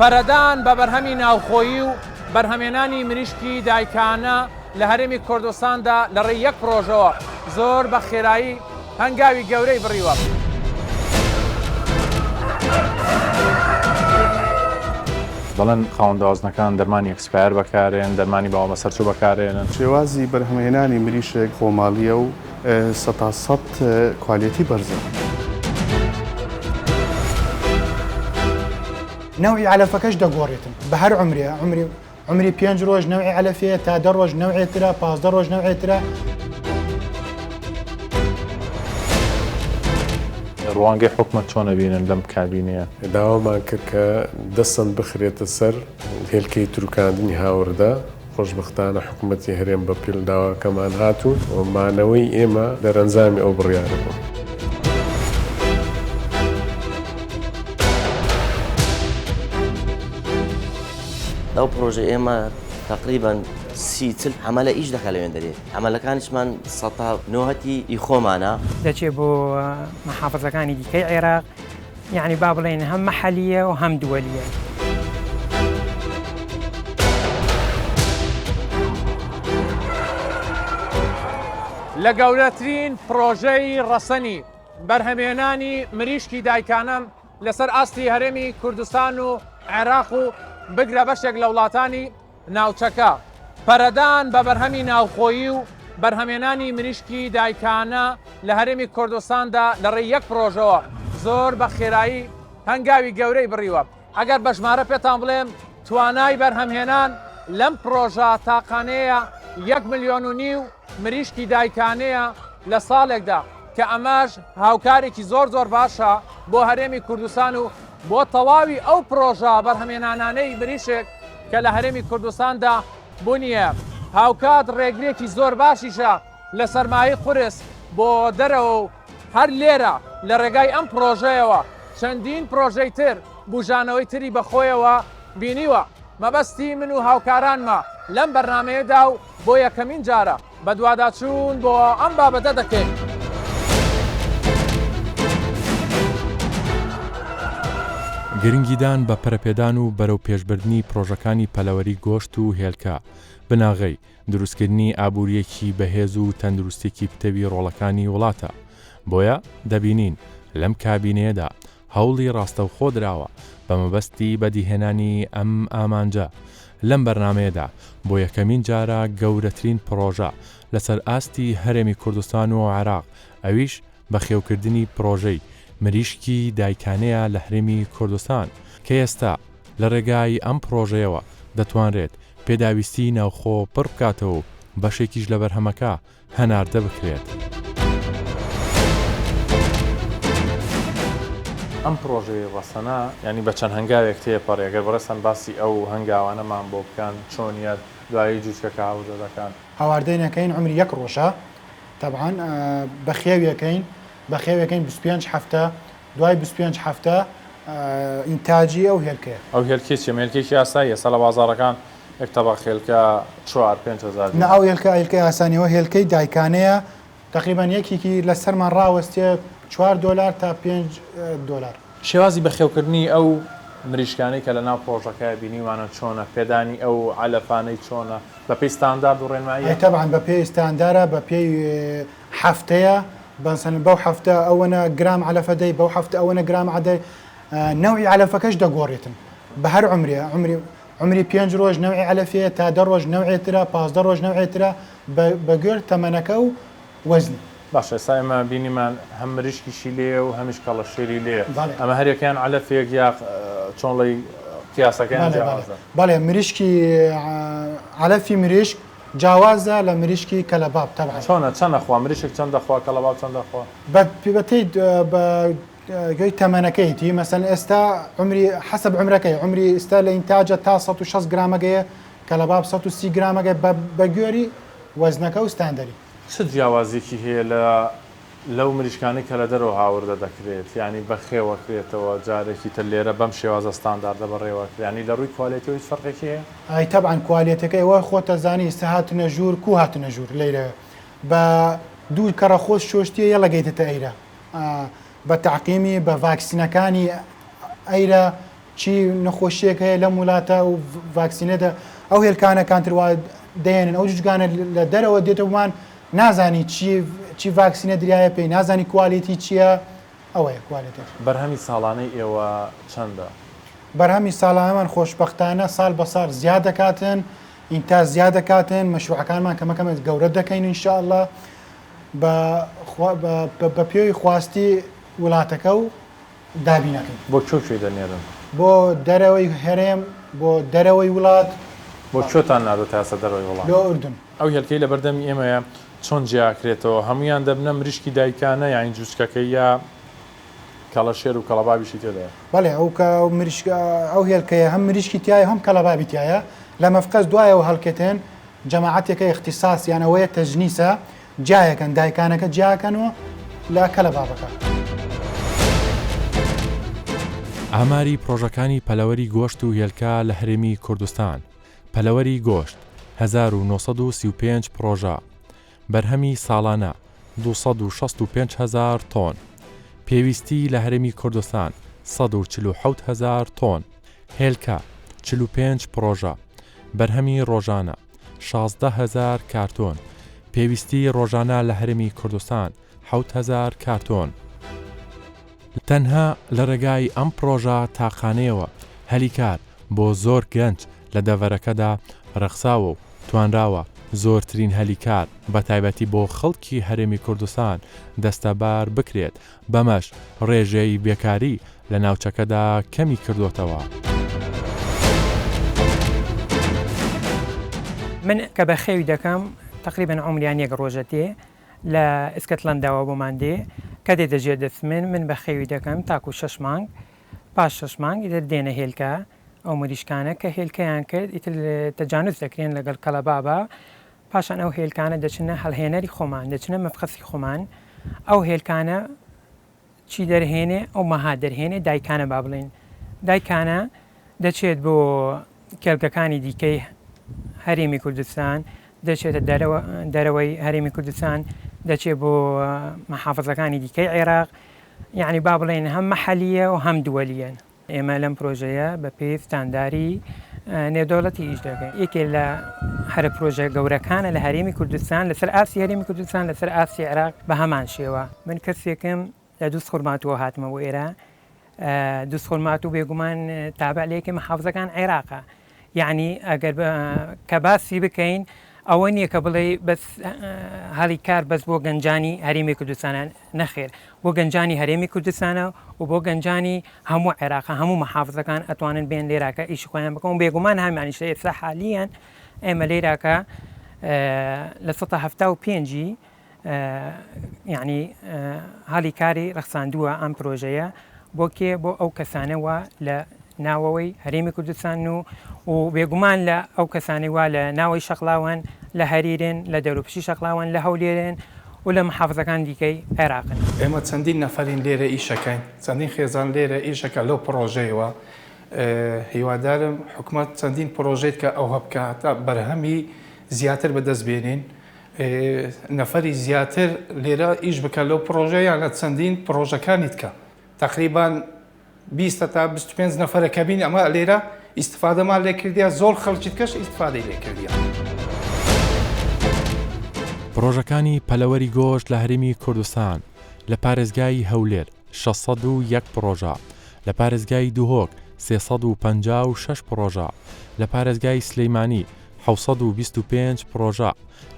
پەرەدان بە بەرهەمی ناوخۆیی و بەرهەمێنانی مریشکی دایکانە لە هەرێمی کوردستاندا لە ڕێی یەک پڕۆژەوە زۆر بە خێرایی هەنگاوی گەورەی بڕیوە. دەڵێن خاوەن دەوازنەکان دەرمانی expire بەکارێن، دەرمانی باوەبەسەرچوو بەکارێنن. شێوازی بەرهەمهێنانی مریشک خۆماڵییە و 100% quality بەرزە. نەوعی عەلەفەکەش دەگۆڕێتن بە هەر عومرێ عومری عومری پێنج ڕۆژ نەوعی عەلەفێ تا دە ڕۆژ نەوعێ ترە 15 ڕۆژ نەوعێ ترە. ڕوانگەی حکومەت چۆن ئەبینن لەم کابینەیە؟ داوامان کرد کە دەسەند بخرێتە سەر هێلکەی تروکاندنی هاوردە، خۆشبەختانە حکومەتی هەرێم بە پێل داواکەمان هات و مانەوەی ئێمە دەرەنجامی ئەو بڕیارە بوو. لەو پڕۆژەی ئێمە تەقریبەن 30 40 عەمەلە ئیش دەکا لەوێندەرێ عەمەلەکانیشمان سەتا نۆهەتی ئی خۆمانە. دەچێ بۆ محافزەکانی دیکەی عێراق یانی با بڵێین هەم مەحەلییە و هەم دووەلییە. لە گەورەترین پڕۆژەی ڕەسەنی بەرهەمهێنانی مریشکی دایکانە لەسەر ئاستی هەرێمی کوردستان و عێراق و بگرە بەشێک لە وڵاتانی ناوچەکە، پەرەدان بە بەرهەمی ناوخۆیی و بەرهەمێنانی مریشکی دایکانە لە هەرێمی کوردستاندا لە ڕێی یەک پڕۆژەوە زۆر بە خێرایی هەنگاوی گەورەی بڕیوە. ئەگەر بە ژمارە پێتان بڵێم توانای بەرهەمهێنان لەم پڕۆژە تاقانەیە یەک ملیۆن و نیو مریشکی دایکانەیە لە ساڵێکدا کە ئەمەش هاوکارێکی زۆر زۆر باشە بۆ هەرێمی کوردستان و بۆ تەواوی ئەو پڕۆژە بەرهەمێنانانەی مریشک کە لە هەرێمی کوردستاندا بونیە هاوکات ڕێگرێکی زۆر باشیشە لە سەرمایەی قورس بۆ دەرەوە و هەر لێرە لە ڕێگای ئەم پڕۆژەیەوە چەندین پڕۆژەی تر بوژانەوەی تری بەخۆیەوە بینیوە. مەبەستی من و هاوکارانمە لەم بەرنامەیەدا و بۆ یەکەمین جارە بەدواداچوون بۆ ئەم بابەتە دەکەین. گرنگیدان بە پەرەپێدان و بەرەو پێشبردنی پرۆژەکانی پەلەوەری گۆشت و هێلکە، بناغەی دروستکردنی ئابوورییەکی بەهێز و تەندروستییەکی پتەوی ڕۆڵەکانی وڵاتە. بۆیە دەبینین لەم کابینەیەدا هەوڵی ڕاستەوخۆ دراوە بە مەبەستی بەدیهێنانی ئەم ئامانجە. لەم بەرنامەیەدا بۆ یەکەمین جارە گەورەترین پڕۆژە لەسەر ئاستی هەرێمی کوردستان و عێراق ئەویش بەخێوکردنی پڕۆژەی مریشکی دایکانەیە لە هەرێمی کوردستان کە ئێستا لە ڕێگای ئەم پڕۆژەیەوە دەتوانرێت پێداویستیی ناوخۆ پڕ بکاتەوە و بەشێکیش لە بەرهەمەکە هەناردە بکرێت. ئەم پڕۆژەی ڕەسەنە یانی بە چەند هەنگاوێک تێپەڕی، ئەگەر بەڕێزتان باسی ئەو هەنگاوانەمان بۆ بکەن، چۆنیەت دوایی جوچکەکە هاوردە دەکەن؟ هاواردەی نەکەین عومری یەک ڕۆژە تەبعەن بەخێویەکەین بەخێویەکەین 25 هەفتە دوای 25 هەفتە ئینتاجی ئەو هێلکەیە. ئەو هێلکەی چیە؟ هێلکەیەکی ئاساییە ئێستا لە بازاڕەکان یەک تەبەق هێلکە چوار پێنج هەزار نا ئەو هێلکە هێلکەی ئاسانیە ئەوە هێلکەی دایکانەیە تەقریبەن یەکێکی لەسەرمان ڕاوەستێ چوار دۆلار تا پێنج دۆلار. شێوازی بەخێوکردنی ئەو مریشکانەی کە لەناو پڕۆژەکەیە بینیومانە چۆنە؟ پێدانی ئەو عەلەفانەی چۆنە؟ بەپێی ستاندارد و ڕێنماییە؟ ئەی تەبعەن بەپێی ستاندارە بەپێی هەفتەیە مەسەلەن بەو هەفتە ئەوەنە گرام عەلەفە دەی بەو هەفتە ئەوەنە گرام عەدەی نەوعی عەلەفەکەش دەگۆڕێتن بە هەر عومرێ عومری عومری پێنج ڕۆژ نەوعی عەلەفێ تا دە ڕۆژ نەوعێ ترە 15 ڕۆژ نەوعێ ترە بە گوێر تەمەنەکە و وەزنی. باشە ئێستا ئێمە بینیمان هەم مریشکیشی لێیە و هەمیش کەڵەشێری لێیە ئەمە هەریەکەیان عەلەفێک یا چۆنڵی قیاسەکەیان جیاوازە؟ بەڵێ مریشکی عەلەفی مریشک جیاوازە لە مریشکی کەلەباب تەبعەن. چۆنە چەند ئەخوا مریشک چەند دەخوا کەڵەباب چەند دەخوا؟ بە پێی بە گوێی تەمەنەکەیتی مەسەلەن ئێستا عومری حەسەب عومرەکەی عومری ئیستا لە ئینتاجە تا 160 گرامەگەیە کەلەباب 130 گرامەگەی بە گوێری وەزنەکە و ستاندەری. چ جیاوازیەکی هەیە لە لەو مریشکانەی کە لە دەرەوە هاوردە دەکرێت یانی بەخێوەکرێتەوە جارێکی تر لێرە بەم شێوازە ستانداردە بەڕێوەکرێ یانی لە ڕووی کوالێتیەوە هیچ فەرقێکی هەیە؟ ئای تەبعەن کوالێتەکەی وە خۆتەزانی ئیستا هاتنە ژوور کوو هاتنە ژوور لەیرە بە دوو کەڕە خۆش شۆشتیە یەڵە گەیتەتە ئەیرە بە تەعقیمی بە ڤاکسینەکانی ئەیرە. چی نەخۆشیەک هەیە لەم وڵاتە و ڤاکسینە دە ئەو هێلکانە کانتر وا دەێنن ئەو جوجگانە لە دەرەوە دێتەوەمان نازانی چی چی ڤاکسینە دریایە پێی نازانی quality چییە ئەوەیە quality. بەرهەمی ساڵانەی ئێوە چەندە؟ بەرهەمی ساڵانەمان خۆشبەختانە ساڵ بە ساڵ زیاد دەکاتن ئینتاج زیاد دەکاتن مەشروعەکانمان کەمە کەمە گەورە دەکەین ان شاء اللە بە بە پێی خواستی وڵاتەکە و دابینەکەین. بۆ کوێ کوێی دەنێرن؟ بۆ دەرەوەی هەرێم، بۆ دەرەوەی وڵات. بۆ کوێتان ناردوە تا ئێستا دەرەوەی وڵات؟ لۆ ئوردن. ئەو هێلکەی لەبەردەمی ئێمەیە چۆن جیاکرێتەوە؟ هەموویان دەبنە مریشکی دایکانە یانی جوچکەکەی یا کەڵەشێر و کەڵەبابیشی تێدایە؟ بەڵێ ئەو کە مریشک ئەو هێلکەیە هەم مریشکی تیایە هەم کەڵەبابی تیایە لە مەفقەس دوایەوە هەڵکێتێن جەماعەتێکە ئیختیساسیان ئەوەیە تەجنیسە جیایەکەن دایکانەکە جیاکەن و لە کەلەبابەکە. ئاماری پڕۆژەکانی پەلەوەری گۆشت و هێلکە لە هەرێمی کوردستان پەلەوەری گۆشت، 1935 پڕۆژە، بەرهەمی ساڵانە، 265 هەزار تۆن، پێویستی لە هەرێمی کوردستان، 147 هەزار تۆن، هێلکە، 45 پڕۆژە، بەرهەمی ڕۆژانە، 16 هەزار کارتۆن، پێویستی ڕۆژانە لە هەرێمی کوردستان، 7000 کارتۆن. تەنها لە ڕێگای ئەم پڕۆژە تاقانەیەوە هەلی کار بۆ زۆر گەنج لە دەڤەرەکەدا ڕەخساوە و توانراوە زۆرترین هەلی کار بە تایبەتی بۆ خەڵکی هەرێمی کوردستان دەستەبار بکرێت، بەمەش ڕێژەی بێکاری لە ناوچەکەدا کەمی کردۆتەوە. من کە بەخێوی دەکەم تەقریبەن عومریان یەک ڕۆژە تێ لە ئیسکەتلەنداوە بۆمان دێ کە دێتە ژێر دەست من من بەخێوی دەکەم تاکو شەش مانگ پاش شەش مانگ ئیتر دێنە هێلکە ئەو مریشکانە کە هێلکەیان کرد ئیتر تەجانوس دەکرێن لەگەڵ کەڵەبابە پاشان ئەو هێلکانە دەچنە هەڵهێنەری خۆمان دەچنە مەفقەسی خۆمان ئەو هێلکانە چی دەرهێنێ ئەو مەها دەرهێنێ دایکانە با بڵێین دایکانە دەچێت بۆ کێڵگەکانی دیکەی هەرێمی کوردستان دەچێتە دەرەوە دەرەوەی هەرێمی کوردستان دەچێت بۆ محافزەکانی دیکەی عێراق یعنی با بڵێن هەم مەحەلیە و هەم دووەلیەن. ئێمە لەم پرۆژەیە بە پێی ستانداری نێودەوڵەتی ئیش دەکەین. یەکێ لە هەرە پرۆژە گەورەکانە لە هەرێمی کوردستان، لەسەر ئاستی هەرێمی کوردستان، لەسەر ئاستی عێراق بە هەمان شێوە. من کەسێکم لە دووزخورماتووە هاتمە بۆ ئێرە. دووزخورماتوو بێگومان تابع لە یەکێ محافزەکان عێراقە. یەعنی ئەگەر کە باسی بکەین ئەوە نییە کە بڵێی بەس هەلی کار بەس بۆ گەنجانی هەرێمی کوردستانە نەخێر بۆ گەنجانی هەرێمی کوردستانە و بۆ گەنجانی هەموو عێراقە هەموو محافزەکان ئەتوانن بێن لێراکە ئیشی خۆیان بکەن و بێگومان هەمانیش لە ئێستا حالیان ئێمە لێراکە لە 175 یەعنی هەلی کاری ڕەخساندووە ئەم پرۆژەیە بۆ کێ بۆ ئەو کەسانە وا لە ناوەوەی هەرێمی کوردستان و و بێگومان لە ئەو کەسانەی وا لە ناوەی شەقلاوەن لە هەریرن لە دەوروپشتی شەقلاوەن لە هەولێرن و لە محافزەکان دیکەی عێراقن. ئێمە چەندین نەفەرین لێرە ئیشەکەین چەندین خێزان لێرە ئیشەکە لەو پڕۆژەیەوە هیوادارم حکومەت چەندین پڕۆژەیت کە ئەوه بکە هەتا بەرهەمی زیاتر بەدەست بێنین نەفەری زیاتر لێرە ئیش بکە لەو پڕۆژە یانە چەندین پڕۆژەکانی تکە تقریبان 20 تا 25 نەفەرە کەبین ئەمە لێرە ئیستفادەمان لێ کردیا زۆر خەڵکی تکەش ئیستفادەی لێ کردیا. پڕۆژەکانی پەلەوەری گۆشت لە هەرێمی کوردستان لە پارێزگای هەولێر 601 پڕۆژە، لە پارێزگای دهۆک 356 پڕۆژە، لە پارێزگای سلیمانی 725 پڕۆژە،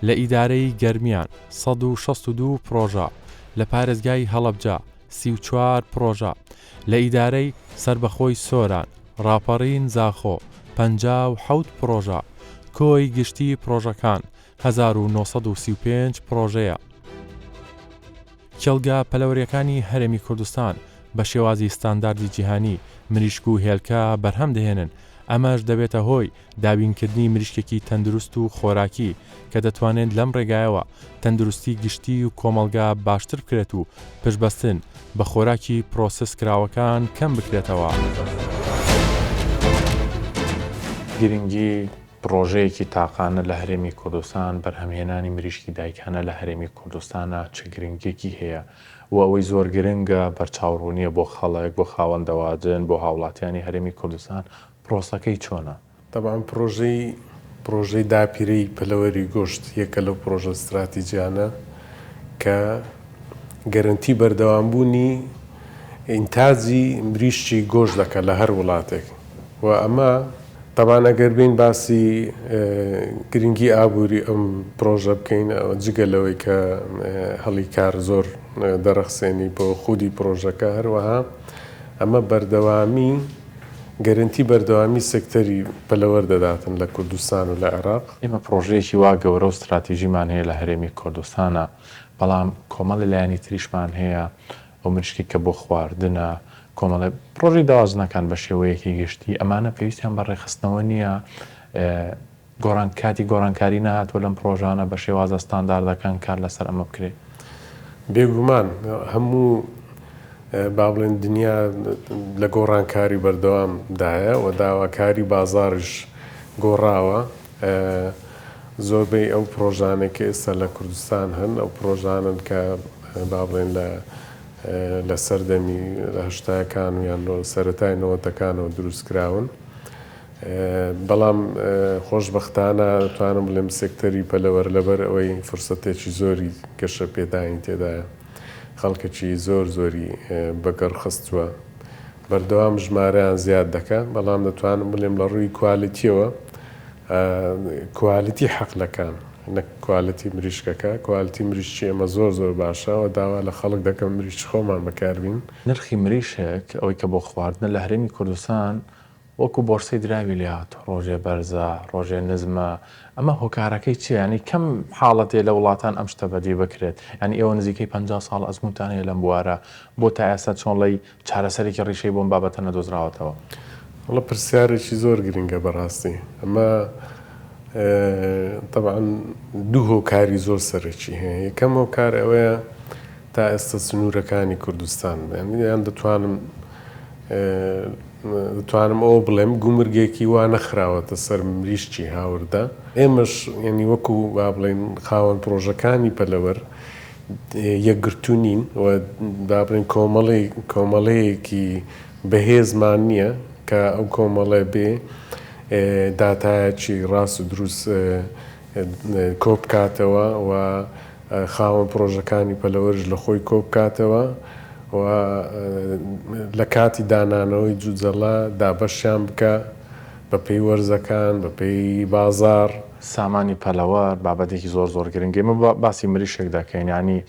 لە ئیدارەی گەرمیان 162 پڕۆژە، لە پارێزگای هەڵەبجە 34 پڕۆژە، لە ئیدارەی سەربەخۆی سۆران، ڕاپەڕین زاخۆ 57 پڕۆژە، کۆی گشتی پڕۆژەکان 1935 پڕۆژەیە. کێڵگە پەلەوەرییەکانی هەرێمی کوردستان بە شێوازی ستانداردی جیهانی مریشک و هێلکە بەرهەم دەهێنن، ئەمەش دەبێتە هۆی دابینکردنی مریشکێکی تەندروست و خۆراکی کە دەتوانێت لەم ڕێگایەوە تەندروستی گشتی و کۆمەڵگا باشتر بکرێت و پشتبەستن بە خۆراکی پرۆسس کراوەکان کەم بکرێتەوە. گرنگی. پڕۆژەیەکی تاقانە لە هەرێمی کوردستان، بەرهەمهێنانی مریشکی دایکانە لە هەرێمی کوردستانە چ گرنگیەکی هەیە و ئەوەی زۆر گرنگە بەرچاوڕوونیە بۆ خەڵک، بۆ خاوەن دەواجن، بۆ هاوڵاتیانی هەرێمی کوردستان، پرۆسەکەی چۆنە؟ تەبعەن پڕۆژەی پڕۆژەی داپیرەی پەلەوەری گۆشت یەکە لەو پڕۆژە ستراتیجیانە کە گەرەنتی بەردەوامبوونی ئینتاجی مریشکی گۆشت دەکات لە هەر وڵاتێک و ئەمە تەبعەن ئەگەر بێین باسی گرنگی ئابووری ئەم پڕۆژە بکەین جگە لەوەی کە هەڵی کار زۆر دەڕەخسێنی بۆ خودی پڕۆژەکە هەروەها ئەمە بەردەوامی گەرەنتی بەردەوامی سێکتەری پەلەوەر دەداتن لە کوردستان و لە عێراق. ئێمە پڕۆژەیەکی وا گەورە و ستراتیژیمان هەیە لە هەرێمی کوردستانا، بەڵام کۆمەڵی لایەنی تریشمان هەیە، ئەو مریشکەی کە بۆ خواردنە، کۆمەڵێ پڕۆژەی دەواجنەکان بە شێوەیەکی گشتی، ئەمانە پێویستیان بە ڕێکخستنەوە نییە، گۆڕان کاتی گۆڕانکاری نەهاتووە لەم پڕۆژانە بە شێوازە ستانداردەکان کار لەسەر ئەمە بکرێت؟ بێگومان هەموو با بڵێن دنیا لە گۆڕانکاری بەردەوام دایە و داواکاری بازاڕیش گۆڕاوە. زۆربەی ئەو پڕۆژانەی کە ئێستا لە کوردستان هەن ئەو پڕۆژانەن کە با بڵێن لە لە سەردەمی هەشتاکان و یان سەرەتای نەوەتەکانەوە دروست کراون. بەڵام خۆشبەختانە دەتوانم بڵێم سێکتەری پەلەوەر لەبەر ئەوەی فرسەتێکی زۆری گەشەپێدانی تێدایە، خەڵکێکی زۆر زۆری بەگەڕ خستووە، بەردەوام ژمارەیان زیاد دەکا، بەڵام دەتوانم بڵێم لە ڕووی کوالیتیەوە کوالیتی حەقلەکان نەک کوالیتی مریشکەکە، کوالیتی مریشکی ئێمە زۆر زۆر باشە و داوا لە خەڵک دەکەم مریشکی خۆمان بەکاربین. نرخی مریشک ئەوەی کە بۆ خواردنە لە هەرێمی کوردستان وەکو بۆرسەی دراوی لێهاتوو ڕۆژێ بەرزە ڕۆژێ نزمە ئەمە هۆکارەکەی چیە یانی کەم حاڵەتێ لە وڵاتان ئەم شتە بەدی بکرێت یانی ئێوە نزیکەی 50 ساڵ ئەزموونتان هەیە لەم بوارە بۆ تا ئێستا چۆنڵی چارەسەرێکی ڕیشەی بۆم بابەتە نەدۆزراوەتەوە؟ وەڵا پرسیارێکی زۆر گرنگە بەڕاستی ئەمە تەبعەن دوو هۆکاری زۆر سەرەکی هەیە یەکەم هۆکار ئەوەیە تا ئێستا سنوورەکانی کوردستان یان دەتوانم دەتوانم ئەوە بڵێم گومرگێکی وا نەخراوەتە سەر مریشکی هاوردە. ئێمەش یانی وەکو با بڵێین خاوەن پڕۆژەکانی پەلەوەر یەکگرتوو نین و با بڵێین کۆمەڵی کۆمەڵەیەکی بەهێزمان نییە کە ئەو کۆمەڵە بێ داتایەکی ڕاست و دروست کۆبکاتەوە و خاوەن پڕۆژەکانی پەلەوەریش لە خۆی کۆبکاتەوە و لە کاتی دانانەوەی جوجەڵە دابەشیان بکا بە پێی وەرزەکان، بە پێی بازاڕ. سامانی پەلەوەر بابەتێکی زۆر زۆر گرنگە ئێمە باسی مریشک دەکەین یانی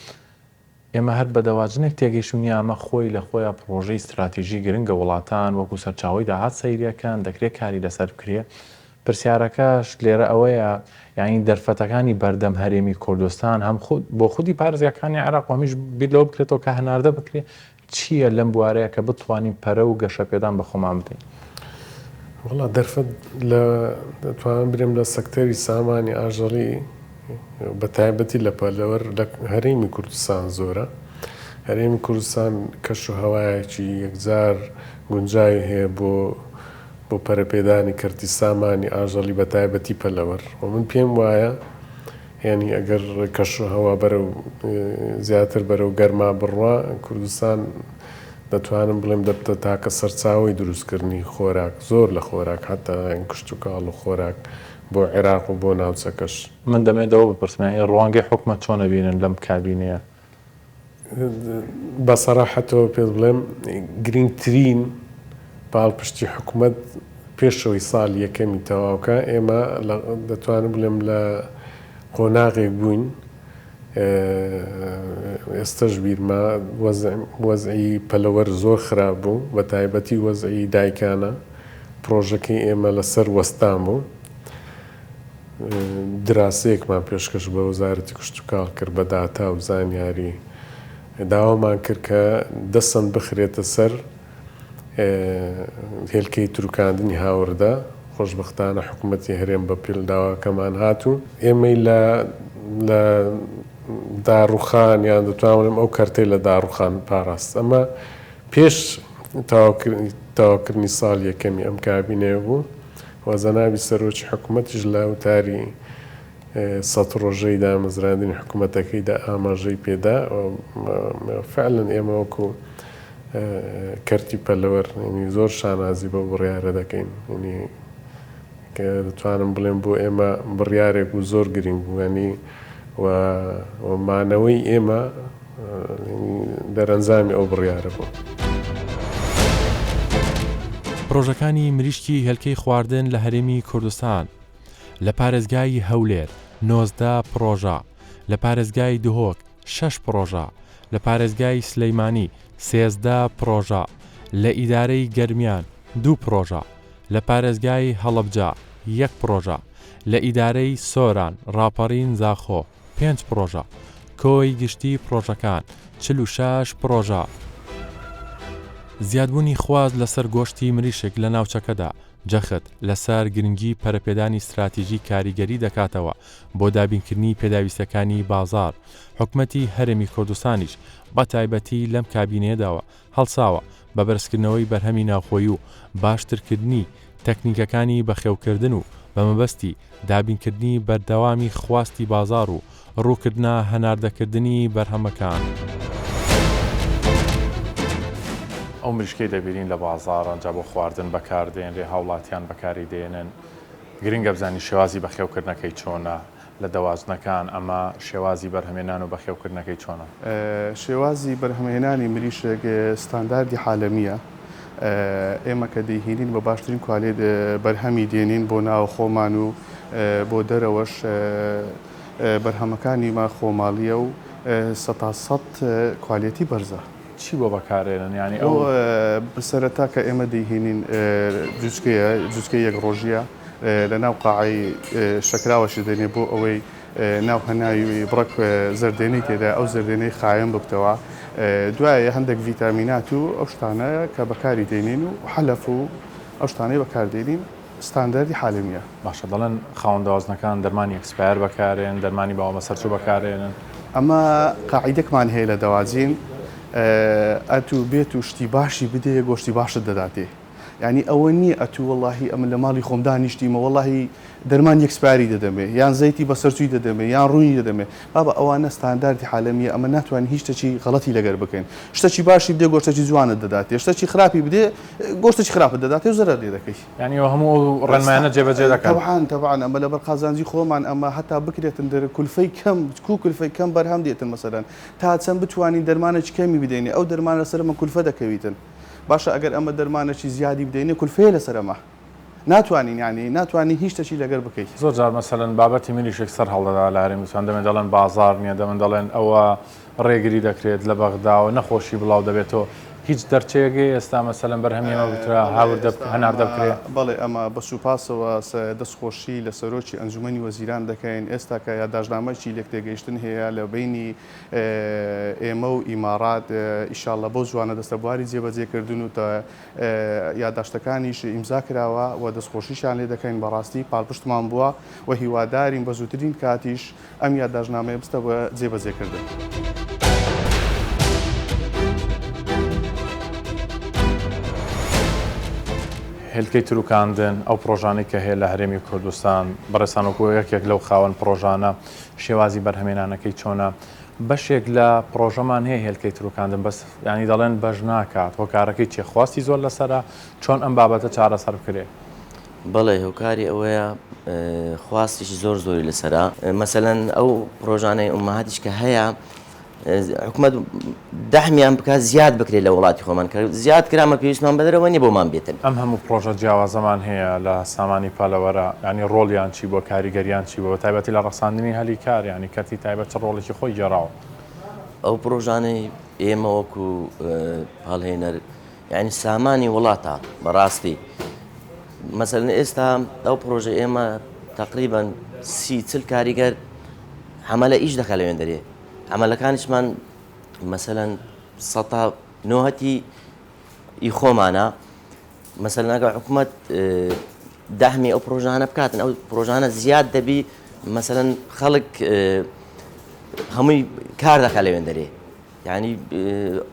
ئێمە هەر بە دەواجنێک تێگەیشتوین یا ئەمە خۆی لە خۆیا پڕۆژەی ستراتیژی گرنگە وڵاتان وەکو سەرچاوەی داهات سەیریەکەن دەکرێ کاری لەسەر بکرێ پرسیارەکەش لێرە ئەوەیە یانی دەرفەتەکانی بەردەم هەرێمی کوردستان هەم خود بۆ خودی پارێزگاکانی عێراق و هەمیش بیر لەوە بکرێتەوە کە هەناردە بکرێ چییە لەم بوارەیە کە بتوانین پەرە و گەشەپێدان بە خۆمان بدەین؟ وەڵا دەرفەت لە دەتوانم برێم لە سەکتەری سامانی ئاژەڵی بە تایبەتی لە پەلەوەر لە هەرێمی کوردستان زۆرە. هەرێمی کوردستان کەش و هەوایەکی یەکجار گونجاوی هەیە بۆ بۆ پەرەپێدانی کەرتی سامانی ئاژەڵی بە تایبەتی پەلەوەر و من پێم وایە یانی ئەگەر کەش و هەوا بەرەو زیاتر بەرەو گەرما بڕوا کوردستان دەتوانم بڵێم دەبتە تاکە سەرچاوەی دروستکردنی خۆراک زۆر لە خۆراک حەتا کشتوکاڵ و خۆراک بۆ عێراق و بۆ ناوچەکەش. من دەمەوێت ئەوە بپرسم یانی ڕوانگەی حکومەت چۆن ئەبینن لەم کابینەیە؟ بە سەراحەتەوە پێت بڵێم گرینگترین پاڵپشتی حکومەت پێشەوەی ساڵی یەکەمی تەواوکە ئێمە دەتوانم بڵێم لە قۆناغێک بووین ئێستەش بیرمە وەزعی پەلەوەر زۆر خراپ بوو بە تایبەتی وەزعی دایکانە پرۆژەکەی ئێمە لەسەر وەستان بوو دراسەیەکمان پێشکەش بە وەزارەتی کشتوکاڵ کرد بە داتا و زانیاری، داوامان کرد کە دەسەند بخرێتە سەر هێلکەی تروکاندنی هاوردە، خۆشبەختانە حکومەتی هەرێم بە پێل داواکەمان هات و ئێمەی لە لە داڕوخان یان دەتوانم بڵێم ئەو کەرتەی لە داڕوخان پاراست. ئەمە پێش تەواوکردنی ساڵی یەکەمی ئەم کابینەیە بوو. و جەنابی سەرۆکی حکومەتیش لە وتاری سەت ڕۆژەی دامەزراندنی حکومەتەکەیدا ئاماژەی پێدا و فعلەن ئێمە وەکو کەرتی پەلەوەر یانی زۆر شانازی بەو بڕیارە دەکەین یانی کە دەتوانم بڵێم بۆ ئێمە بڕیارێک بوو زۆر گرینگ بوو یانی و مانەوەی ئێمە دەرەنجامی ئەو بڕیارە بوو. پڕۆژەکانی مریشکی هێلکەی خواردن لە هەرێمی کوردستان لە پارێزگای هەولێر 19 پڕۆژە، لە پارێزگای دهۆک شەش پڕۆژە، لە پارێزگای سلیمانی 13 پڕۆژە، لە ئیدارەی گەرمیان دوو پڕۆژە، لە پارێزگای هەڵەبجە یەک پڕۆژە، لە ئیدارەی سۆران، ڕاپەڕین، زاخۆ پێنج پڕۆژە، کۆی گشتی پڕۆژەکان 46 پڕۆژە. زیادبوونی خواست لەسەر گۆشتی مریشک لە ناوچەکەدا، جەخت لەسەر گرنگی پەرەپێدانی ستراتیژی کاریگەری دەکاتەوە بۆ دابینکردنی پێداویستیەکانی بازاڕ، حکومەتی هەرێمی کوردستانیش بەتایبەتی لەم کابینەیەداوە هەڵساوە بە بەرزکردنەوەی بەرهەمی ناوخۆیی و باشترکردنی تەکنیکەکانی بەخێوکردن و بە مەبەستی دابینکردنی بەردەوامی خواستی بازاڕ و ڕووکردنە هەناردەکردنی بەرهەمەکان. ئەو مریشکەی دەبینین لە بازاڕ ئەنجا بۆ خواردن بەکاردێنرێ، هاوڵاتیان بەکاری دێنن، گرنگە بزانین شێوازی بەخێوکردنەکەی چۆنە؟ لە دەواجنەکان ئەمە شێوازی بەرهەمێنان و بەخێوکردنەکەی چۆنە؟ شێوازی بەرهەمهێنانی مریشک ستانداردی عالەمییە، ئێمە کە دەیهینین بە باشترین کوالێت بەرهەمی دێنین بۆ ناوە خۆمان و بۆ دەرەوەش بەرهەمەکانیمان خۆماڵییە و سەتا سەت کوالێتی بەرزە. چی بۆ بەکارێنن یانی ئەو؟ سەرەتا کە ئێمە دەیهینین جوچکەیە، جوچکەی یەک ڕۆژییە. لە ناو قاعەی شەکراوەشی دەنێ بۆ ئەوەی ناو هەناوی بڕەک زەردێنەی تێدایە ئەو زەردێنەی خایەن ببتەوە دوایە هەندێک ڤیتامینات و ئەو شتانە کە بەکاری دێنین و حەلەف و ئەو شتانەی بەکار دێنین ستاندەردی حالەمیە. باشە دەڵێن خاوەن دەوازنەکان دەرمانی expire بەکارێن دەرمانی باوە بەسەرچوو بەکارێنن. ئەمە قاعیدەکمان هەیە لە دەواجین ئەتوو بێت و شتی باشی بدەیە گۆشتی باشت دەداتێ. یانی ئەوە نییە ئەتوو وەڵاهی ئەمن لە ماڵی خۆم دانیشتیمە وەڵاهی دەرمانی expiry دەدەمێ یان زەیتی بەسەرچووی دەدەمێ یان ڕوونی دەدەمێ بابە ئەوانە ستانداردی عالەمیە ئەمە ناتوانین هیچ شتەکی غەڵەتی لەگەر بکەین شتەکی باشی بدێ گۆشتەکی جوانت دەداتێ شتەکی خراپی بدێ گۆشتەکی خراپت دەداتێ و زەرەر لێ دەکەی. یانی ئێوە هەموو ئەو ڕێنمایانە جێبەجێ دەکەن؟ تەبعەن تەبعەن ئەمە لەبەر قازانجی خۆمان ئەمە هەتا بکرێتن دەر کولفەی کەم کو کولفەی کەم بەرهەم دێتن مەسەلەن تا چەند بتوانین دەرمانێکی کەمی بدەینێ ئەو دەرمانە لەسەر ئەمە کولفە دەکەویتن. باشە ئەگەر ئەمە دەرمانەکی زیادی بدەینێ کولفەیە لەسەر ئەمە ناتوانین یانی ناتوانین هیچ شتەکی لەگەر بکەی. زۆر جار مەسەلەن بابەتی مریشک سەر هەڵدەدا لە هەرێمی کوردستان دەمێ دەڵێن بازاڕ نییە دەمن دەڵێن ئەوە ڕێگری دەکرێت لە بەغداوە نەخۆشی بڵاو دەبێتەوە هیچ دەرچەیەک هەیە ئێستا مەسەلەن بەرهەمی ئێمە بکرا هاوردە هەناردە بکرێ؟ بەڵێ ئەمە بە سوپاسەوە دەستخۆشی لە سەرۆکی ئەنجومەنی وەزیران دەکەین ئێستا کە یاداشتنامەکی لێکتێگەیشتن هەیە لە بەینی ئێمە و ئیماڕات ئیشاڵڵە بەو زوانە دەستە بواری جێبەجێ کردن و یاداشتەکانیش ئیمزا کراوە و دەستخۆشیشیان لێ دەکەین بەڕاستی پاڵپشتمان بووە و هیوادارین بە زووترین کاتیش ئەم یاداشتنامەیە بستە بە جێبەجێ کردن. هێلکەی تروکاندن، ئەو پڕۆژانەی کە هەیە لە هەرێمی کوردستان، بەڕێزتان وەکو یەکێک لەو خاوەن پڕۆژانە شێوازی بەرهەمێنانەکەی چۆنە؟ بەشێک لە پڕۆژەمان هەیە هێلکەی تروکاندن بەس یانی دەڵێن بەش ناکات هۆکارەکەی چیە خواستی زۆر لەسەرە چۆن ئەم بابەتە چارەسەر بکرێ؟ بەڵێ هۆکاری ئەوەیە خواستێکی زۆر زۆری لەسەرە مەسەلەن ئەو پڕۆژانەی ئومەهاتیش کە هەیە حکومەت دەعمیان بکات زیاد بکرێت لە وڵاتی خۆمان کە زیاد کرا مە پێویستمان بە دەرەوە نیە بۆمان بێتن. ئەم هەموو پڕۆژە جیاوازەمان هەیە لە سامانی پەلەوەرە یانی ڕۆڵیان چی بووە کاریگەریان چی بووە بەتایبەتی لە ڕەخساندنی هەلی کار یانی کەرتی تایبەت چ ڕۆڵێکی خۆی گێڕاوە؟ ئەو پڕۆژانەی ئێمە وەکو پاڵهێنەر یانی سامانی وڵاتە بەڕاستی مەسەلەن ئێستا ئەو پڕۆژە ئێمە تەقریبەن 30 40 کاریگەر حەمەلە ئیش دەکا لەوێندەرێ عەمەلەکانیشمان مەسەلەن سەتا نۆهەتی ئی خۆمانە مەسەلەن ئەگەر حکوومەت داهمی ئەو پرۆژانە بکاتن ئەو پرۆژانە زیاد دەبی مەسەلەن خەڵک هەمووی کار دەکات لەوێن دەرێ یعنی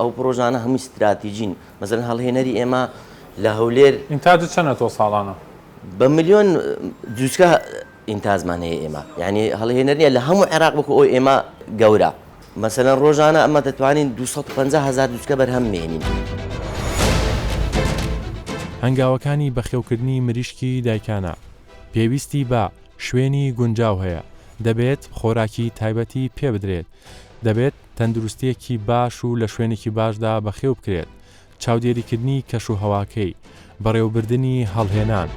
ئەو پرۆژانە هەمووی ستراتیجین مەسەلەن هەڵهێنەری ئێمە لە هەولێر ئینتاجت چەنە تۆ ساڵانە؟ بە ملیۆن جوچکە ئینتاجمان هەیە ئێمە یعنی هەڵهێنەر نیە لە هەموو عێراق وەکو ئەوی ئێمە گەورە مەسەلەن ڕۆژانە ئەمە دەتوانین 250 هەزار جوچکە بەرهەم بێنین. هەنگاوەکانی بەخێوکردنی مریشکی دایکانە پێویستی بە شوێنی گونجاو هەیە، دەبێت خۆراکی تایبەتی پێبدرێت، دەبێت تەندروستییەکی باش و لە شوێنێکی باشدا بەخێو بکرێت، چاودێریکردنی کەشوهەواکەی، بەڕێوەبردنی هەڵهێنان.